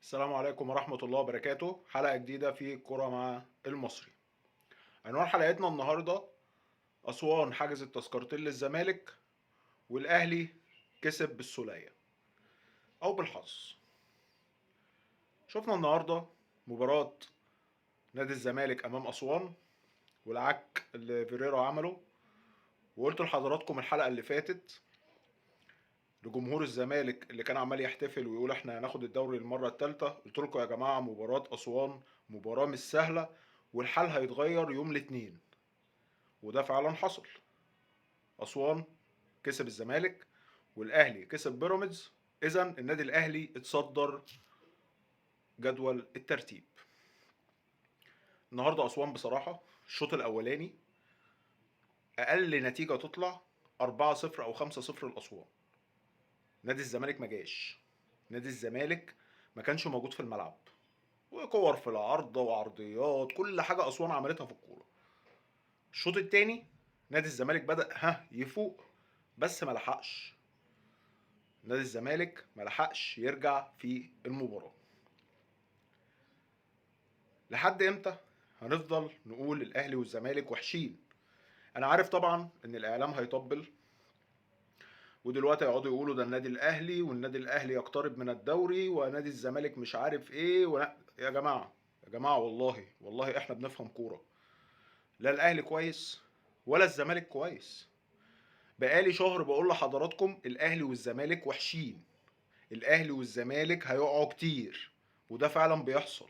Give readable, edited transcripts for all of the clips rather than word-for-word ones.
السلام عليكم ورحمة الله وبركاته. حلقة جديدة في كرة مع المصري. عنوان حلقتنا النهاردة: أسوان حجزت تذكرتين للزمالك والأهلي كسب بالسولية أو بالحظ. شفنا النهاردة مباراة نادي الزمالك أمام أسوان والعك اللي فيريرا عمله، وقلت لحضراتكم الحلقة اللي فاتت لجمهور الزمالك اللي كان عمال يحتفل ويقول احنا هناخد الدوري المرة الثالثة، قلت لكم يا جماعة مباراة أسوان مباراة مش سهلة والحال هيتغير يوم الاثنين، وده فعلا حصل. أسوان كسب الزمالك والأهلي كسب بيراميدز، إذن النادي الأهلي اتصدر جدول الترتيب. النهارده أسوان بصراحة الشوط الأولاني أقل نتيجة تطلع 4-0 أو 5-0 لأسوان. نادي الزمالك ما جاش، نادي الزمالك ما كانش موجود في الملعب، وكور في العارضة وعرضيات، كل حاجة أسوان عملتها في الكورة. الشوط التاني نادي الزمالك بدأ يفوق، بس ما لحقش. نادي الزمالك ما لحقش يرجع في المباراة. لحد امتى هنفضل نقول الأهلي والزمالك وحشين؟ أنا عارف طبعا إن الإعلام هيطبل ودلوقتي يقعدوا يقولوا ده النادي الاهلي والنادي الاهلي يقترب من الدوري ونادي الزمالك مش عارف ايه يا جماعة يا جماعة والله والله احنا بنفهم كورة. لا الاهلي كويس ولا الزمالك كويس. بقالي شهر بقول لحضراتكم الاهلي والزمالك وحشين، الاهلي والزمالك هيقعوا كتير، وده فعلا بيحصل.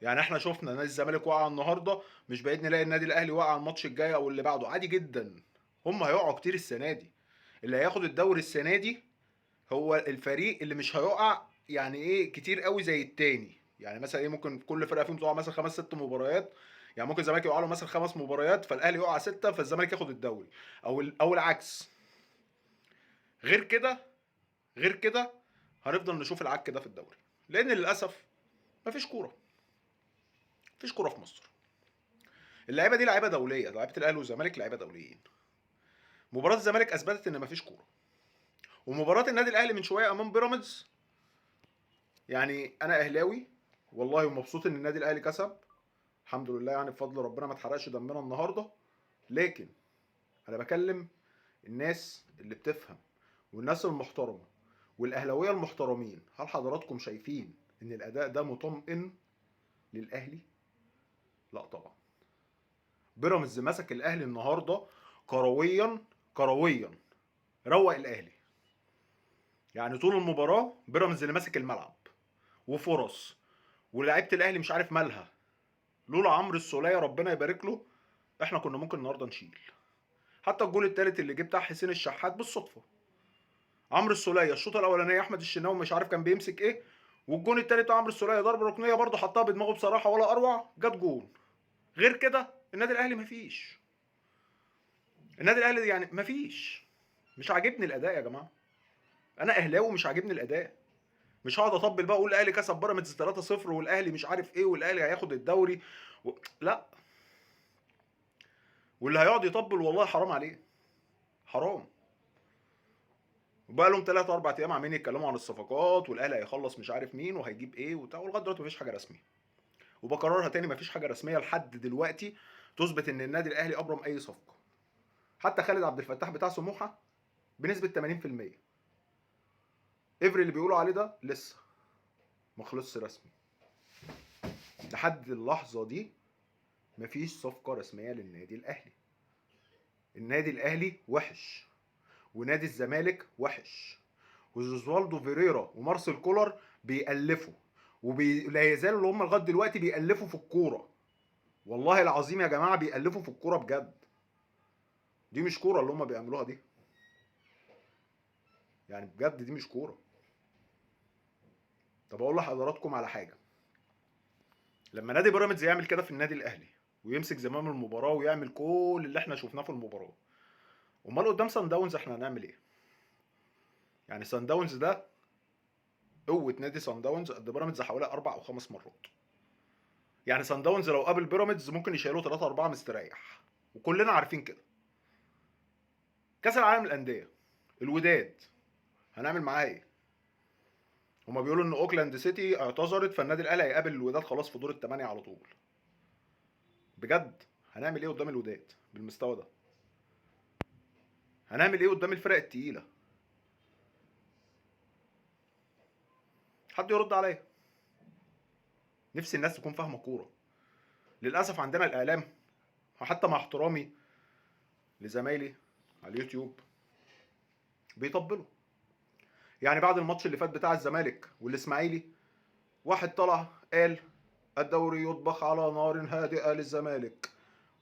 يعني احنا شفنا نادي الزمالك وقع النهارده، مش بعيد نلاقي النادي الاهلي وقع الماتش الجاي او اللي بعده، عادي جدا. هم هيقعوا كتير السنة دي. اللي هياخد الدوري السنة دي هو الفريق اللي مش هيقع يعني ايه كتير قوي زي التاني. يعني مثلا ايه، ممكن كل فرقه فيهم تقع مثلا 5 6 مباريات، يعني ممكن الزمالك يقع له مثلا 5 مباريات فالاهلي يقع 6 فالزمالك ياخد الدوري، او العكس. غير كده هنفضل نشوف العك ده في الدوري، لان للاسف مفيش كورة، مفيش كورة في مصر. اللعيبة دي لعيبة دولية، لعيبة الاهلي والزمالك لعيبة دوليين. مباراة الزمالك اثبتت ان مفيش كورة، ومباراة النادي الاهلي من شوية امام بيراميدز، يعني انا اهلاوي والله ومبسوط ان النادي الاهلي كسب الحمد لله، يعني بفضل ربنا ما اتحرقش دمنا النهارده. لكن انا بكلم الناس اللي بتفهم والناس المحترمة والاهلاويه المحترمين، هل حضراتكم شايفين ان الاداء ده مطمئن للاهلي؟ لا طبعا. بيراميدز مسك الاهلي النهارده كرويا روق الاهلي. يعني طول المباراة بيراميدز اللي ماسك الملعب وفرص، ولاعيبه الاهلي مش عارف مالها. لولا عمرو السوليه ربنا يبارك له احنا كنا ممكن النهارده نشيل. حتى الجول الثالث اللي جه بتاع حسين الشحات بالصدفة، عمرو السوليه الشوط الاولاني احمد الشناوي مش عارف كان بيمسك ايه، والجون الثاني بتاع عمرو السوليه ضربه ركنيه برده حطها بدماغه بصراحة ولا اروع، جت جون. غير كده النادي الاهلي مفيش، النادي الاهلي يعني مفيش. مش عاجبني الاداء يا جماعة، انا اهلاوي مش عاجبني الاداء. مش هقعد اطبل بقى اقول الاهلي كسب بيراميدز 3-0 والاهلي مش عارف ايه والاهلي هياخد الدوري لا، واللي هيقعد يطبل والله حرام عليه، حرام. وبقى لهم 3 4 ايام عمالين يتكلموا عن الصفقات والاهلي هيخلص مش عارف مين وهيجيب ايه وبتاع، ولغاية دلوقتي مفيش حاجة رسمية. وبكررها تاني، مفيش حاجة رسمية لحد دلوقتي تثبت ان النادي الاهلي ابرم اي صفقة. حتى خالد عبد الفتاح بتاع سموحه بنسبة 80%، افري اللي بيقولوا عليه ده لسه ما خلصش رسمي. لحد اللحظة دي مفيش صفقة رسمية للنادي الاهلي. النادي الاهلي وحش ونادي الزمالك وحش، وجوزوالدو فيريرا ومارسيل كولر بيألفوا لا يزالوا اللي هم لغاية دلوقتي بيألفوا في الكورة. والله العظيم يا جماعة بيألفوا في الكورة بجد. دي مش كورة اللي هم بيعملوها دي، يعني بجد دي مش كورة. طب اقول لحضراتكم على حاجة، لما نادي بيراميدز يعمل كده في النادي الاهلي ويمسك زمام المباراة ويعمل كل اللي احنا شفناه في المباراة، امال قدام سان داونز احنا هنعمل ايه؟ يعني سان داونز ده قوة نادي سان داونز قد بيراميدز حوالي 4 أو 5 مرات. يعني سان داونز لو قابل بيراميدز ممكن يشيلوه 3 4 مستريح، وكلنا عارفين كده. كاس العالم للاندية الوداد هنعمل معاه ايه؟ هما بيقولوا ان اوكلاند سيتي اعتذرت، فالنادي الاهلي هيقابل الوداد خلاص في دور الثمانية على طول. بجد هنعمل ايه قدام الوداد بالمستوى ده؟ هنعمل ايه قدام الفرق التقيله؟ حد يرد عليا. نفسي الناس تكون فاهمه كورة. للاسف عندنا الاعلام، وحتى مع احترامي لزمايلي على اليوتيوب، بيطبلوا. يعني بعد الماتش اللي فات بتاع الزمالك والاسماعيلي، واحد طلع قال الدوري يطبخ على نار هادئة للزمالك،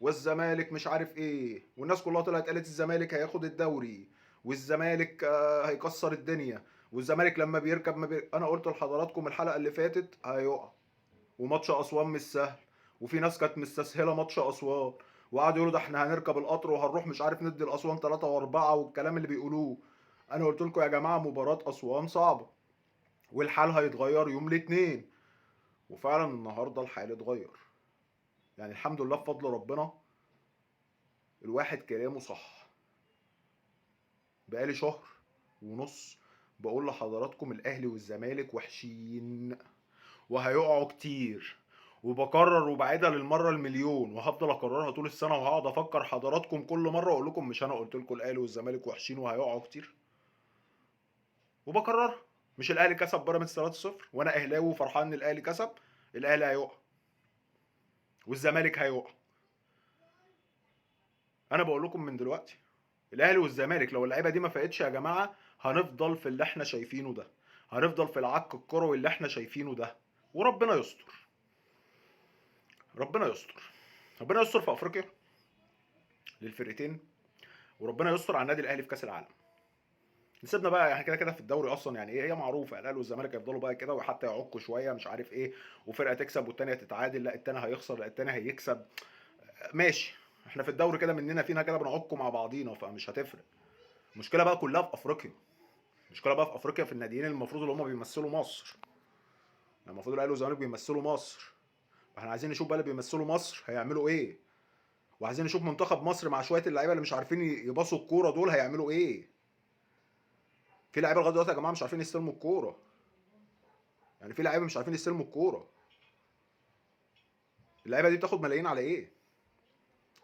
والزمالك مش عارف ايه، والناس كلها طلعت قالت الزمالك هياخد الدوري، والزمالك هيكسر الدنيا، والزمالك لما بيركب ما انا قلت لحضراتكم الحلقة اللي فاتت هيقع، وماتش اسوان مش سهل، وفي ناس كانت مستسهله ماتش اسوان وقعدوا يقولوا ده احنا هنركب القطر وهنروح مش عارف ندي الاسوان 3 و4 والكلام اللي بيقولوه. انا قلت لكم يا جماعة مباراة اسوان صعبة والحال هيتغير يوم الاثنين، وفعلا النهارده الحال اتغير. يعني الحمد لله بفضل ربنا الواحد كلامه صح. بقالي شهر ونص بقول لحضراتكم الاهلي والزمالك وحشين وهيقعوا كتير، وبكرر وبعيدها للمرة المليون، وهفضل اكررها طول السنة، وهقعد افكر حضراتكم كل مرة واقول لكم مش انا قلت لكم الاهلي والزمالك وحشين وهيقعوا كتير؟ وبكررها. مش الاهلي كسب بيراميدز 3-0 وانا اهلاوي وفرحان ان الاهلي كسب؟ الاهلي هيقع والزمالك هيقع. انا بقول لكم من دلوقتي الاهلي والزمالك لو اللعيبة دي ما فاقتش يا جماعة هنفضل في اللي احنا شايفينه ده، هنفضل في العك الكروي اللي احنا شايفينه ده، وربنا يستر. ربنا يستر، ربنا يستر في افريقيا للفرقتين، وربنا يستر على النادي الاهلي في كاس العالم. نسيبنا بقى احنا كده كده في الدوري اصلا، يعني ايه هي معروفة، الاهلي والزمالك هيفضلوا بقى كده وحتى يعكوا شوية مش عارف ايه، وفرقه تكسب والثانية تتعادل، لا الثاني هيخسر لا الثاني هيكسب، ماشي احنا في الدوري كده مننا فينا كده بنعكوا مع بعضينا، فمش هتفرق. المشكلة بقى كلها في افريقيا، المشكلة بقى في افريقيا في الناديين المفروض اللي هم بيمثلوا مصر، المفروض الاهلي والزمالك بيمثلوا مصر، فاحنا عايزين نشوف بقى اللي بيمثلوا مصر هيعملوا ايه، وعايزين نشوف منتخب مصر مع شوية اللعيبة اللي مش عارفين يباصوا الكورة دول هيعملوا ايه. في لعيبة لغاية دلوقتي يا جماعة مش عارفين يستلموا الكورة، يعني في لعيبة مش عارفين يستلموا الكورة. اللعيبة دي بتاخد ملايين على ايه؟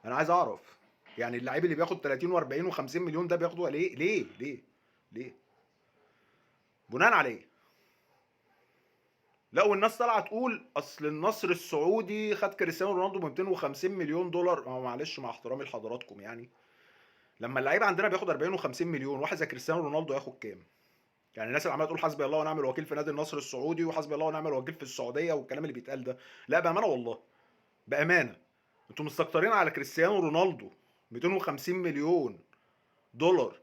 انا عايز اعرف، يعني اللعيب اللي بياخد 30 و40 و50 مليون ده بياخده ليه؟ ليه؟ ليه؟ ليه؟ بناء على ايه؟ لا والناس طالعه تقول اصل النصر السعودي خد كريستيانو رونالدو ب 250 مليون دولار. معلش مع احترامي لحضراتكم، يعني لما اللعيب عندنا بياخد 40 و50 مليون، واحد زي كريستيانو رونالدو ياخد كام؟ يعني الناس اللي عماله تقول حسبي الله ونعم الوكيل في نادي النصر السعودي وحسبي الله ونعم الوكيل في السعودية والكلام اللي بيتقال ده، لا بامانه والله بامانه انتوا مستكترين على كريستيانو رونالدو 250 مليون دولار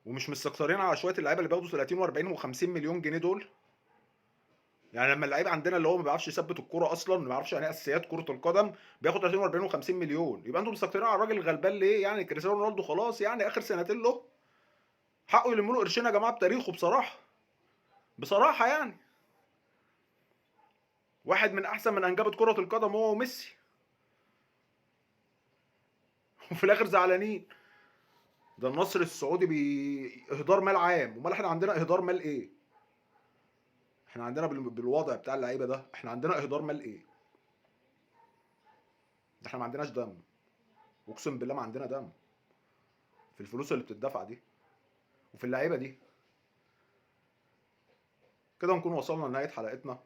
ومش مستكترين على شوية اللعيبة اللي بياخدوا 30 و40 و50 مليون جنيه دول؟ يعني لما اللعيب عندنا اللي هو ما بيعرفش يثبت الكورة اصلا، ما بيعرفش يعني اساسيات كره القدم، بياخد 30 و40 و50 مليون، يبقى انتوا مستكترين على الراجل الغلبان ليه؟ يعني كريستيانو رونالدو خلاص يعني اخر سنتين له، حقه يلموا له قرشين يا جماعة بتاريخه بصراحة، بصراحة يعني واحد من احسن من انجبت كره القدم هو وميسي، وفي الاخر زعلانين. ده النصر السعودي اهدار مال عام، امال احنا عندنا اهدار مال ايه؟ احنا عندنا بالوضع بتاع اللعيبة ده احنا عندنا اهدار مال ايه؟ ده احنا ما عندناش دم، اقسم بالله ما عندنا دم في الفلوس اللي بتدفع دي وفي اللعيبة دي. كده نكون وصلنا لنهاية حلقتنا،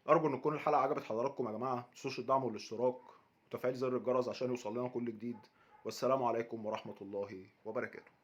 ارجو ان تكون الحلقة عجبت حضراتكم يا جماعة، ما تنسوش الدعم والاشتراك وتفعيل زر الجرس عشان يوصل لنا كل جديد، والسلام عليكم ورحمة الله وبركاته.